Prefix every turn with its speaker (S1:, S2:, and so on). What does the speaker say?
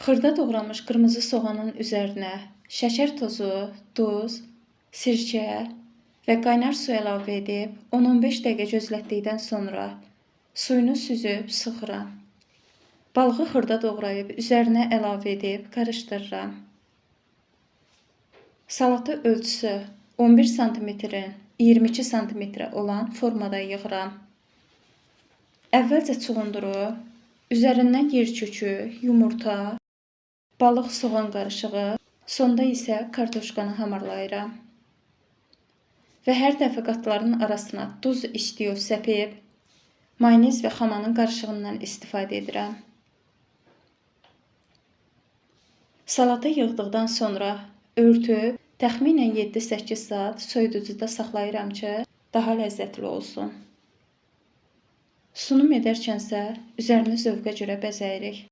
S1: Xırda doğranmış qırmızı soğanın üzərinə şəkər tozu, duz, sirkə və qaynar su əlavə edib 10-15 dəqiqə gözlətdikdən sonra suyunu süzüb sıxıram. Balığı xırda doğrayıb üzərinə əlavə edib qarışdırıram. Salatı ölçüsü 11 sm-in 22 sm olan formada yığıram. Əvvəlcə çuğunduru, üzərindən yer kökü, yumurta, balıq soğan qarışığı, sonda isə kartoşkanı hamarlayıram. Və hər dəfə qatların arasına duz, istiot səpib, mayonez və xamanın qarışığından istifadə edirəm. Salatı yığdıqdan sonra örtüb təxminən 7-8 saat soyuducuda saxlayıram ki, daha ləzzətli olsun. Sunum edərkən isə üzərini zövqə görə bəzəyirik.